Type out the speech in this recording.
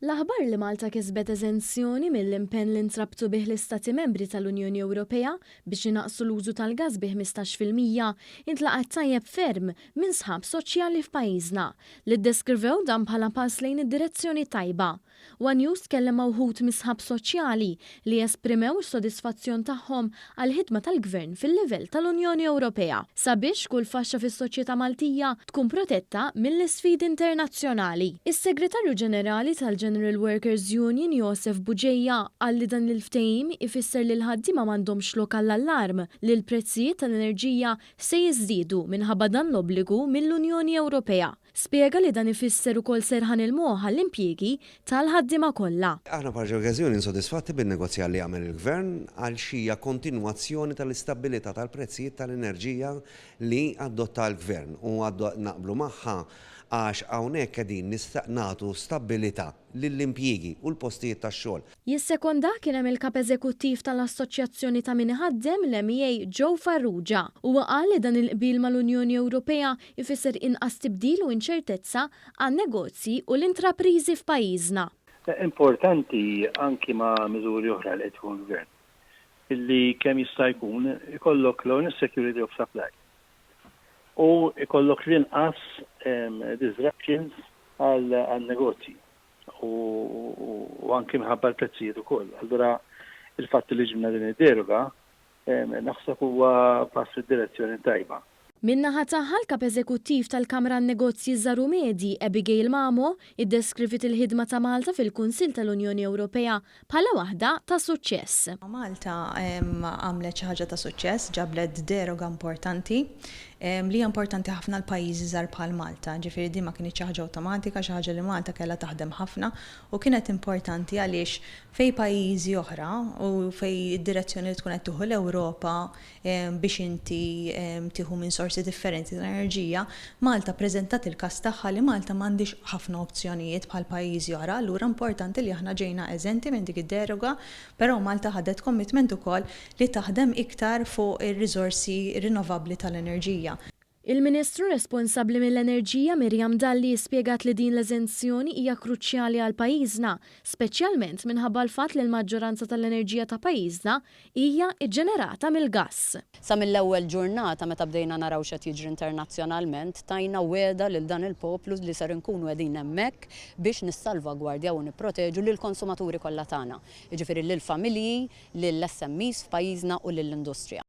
L-aħbar li Malta kisbet eżenzjoni mill-impenn li ntrabtu bih l-Istati Membri tal-Unjoni Ewropea biex inaqqsu l-użu tal-gass bi 15% intlaqgħet tajjeb ferm minn sħab soċjali f'pajjiżna, li ddeskrivew dan bħala pass lejn id-direzzjoni t-tajba. One News tkellem ma' wħud mis-sħab soċjali li esprimew is-sodisfazzjon tagħhom għall-ħidma tal-Gvern fil-livell tal-Unjoni Ewropea sabiex kull faxxa fis-soċjetà Maltija tkun protetta mill-isfidi internazzjonali. Is-Segretarju Ġenerali tal-General Workers Union Josef Bugeja qal li dan il-ftehim ifisser li l-ħaddiema m'għandhomx lok għall-allarm li l-prezzijiet tal-enerġija se jiżdiedu minħabba dan l-obbligu mill-Unjoni Ewropea. Spjega li dan ifisser ukoll serħan il-moħħ għall-impjiegi tal-ħaddiema kollha. Aħna bħala Workers Union sodisfatti bin-negozjar li għamel il-Gvern għal hija kontinwazzjoni tal-istabbilità tal-prezzijiet tal-enerġija li adotta l-Gvern u naqblu magħha għax hawnhekk qegħdin nagħtu stabbilità lill-impjiegi u l-postijiet tax-xogħol. Jissekonda kien hemm il-Kap Eżekuttiv tal-Assoċjazzjoni ta' Min Iħaddem, l-MEA, Joe Farrugia. Huwa qal li dan il-qbil mal-Unjoni Ewropea jfisser inqas tibdil u inċertezza għan-negozji u l-intrapriżi f'pajjiżna. Importanti anki ma' miżuri oħra li qed jieħu l-Gvern, illi kemm jista' jkun ikollok l-ewwel security of supply u ikollok l-inqas disruptions għal negozji u anki minħabba l-prezzijiet ukoll. Allura il-fatt li ġibna din id-deroga naħseb huwa pass fid-direzzjoni tajba. Min-naħa tagħha l-Kap Eżekuttiv tal-Kamra Negozji Żgħar u Medji Abigail Mamo iddeskriviet il-ħidma ta' Malta fil-Kunsill tal-Unjoni Ewropea bħala waħda ta' suċċess. Malta għamlet xi ħaġa ta' suċċess, ġablet deroga importanti li hija importanti ħafna l-pajjiżi żgħar bħal Malta. Ġifieri din ma kinitx xi ħaġa awtomatika, xi ħaġa li Malta kellha taħdem ħafna u kienet importanti għaliex fejn pajjiżi oħra u fejn id-direzzjoni li tkun qed tieħu l-Ewropa biex inti tieħu minn sorsi differenti ta' enerġija, Malta ppreżentat il-każ tagħha li Malta m'għandix ħafna opzjonijiet bħal pajjiżi oħra, allura importanti li aħna ġejna eżenti minn dik id-deroga, però Malta ħadet commitment ukoll li taħdem iktar fuq ir-riżorsi rinnovabbli tal-enerġija. Il-Ministru responsabbli mill-Enerġija Miriam Dalli spjegat li din l-eżenzjoni hija kruċjali għal pajjiżna, speċjalment minħabba l-fatt li l-maġġoranza tal-enerġija ta' pajjiżna hija ġġenerata mill-gass. Sa mill-ewwel ġurnata meta bdejna naraw x'qed jiġri internazzjonalment, tajna wegħda lil dan il-poplu li ser inkunu qegħdin hemmhekk biex nissalvagwardjaw u nipproteġu lill-konsumaturi kollha tagħna. Jiġifieri lill-familji, lill-SMEs f'pajjiżna u lill-industrija.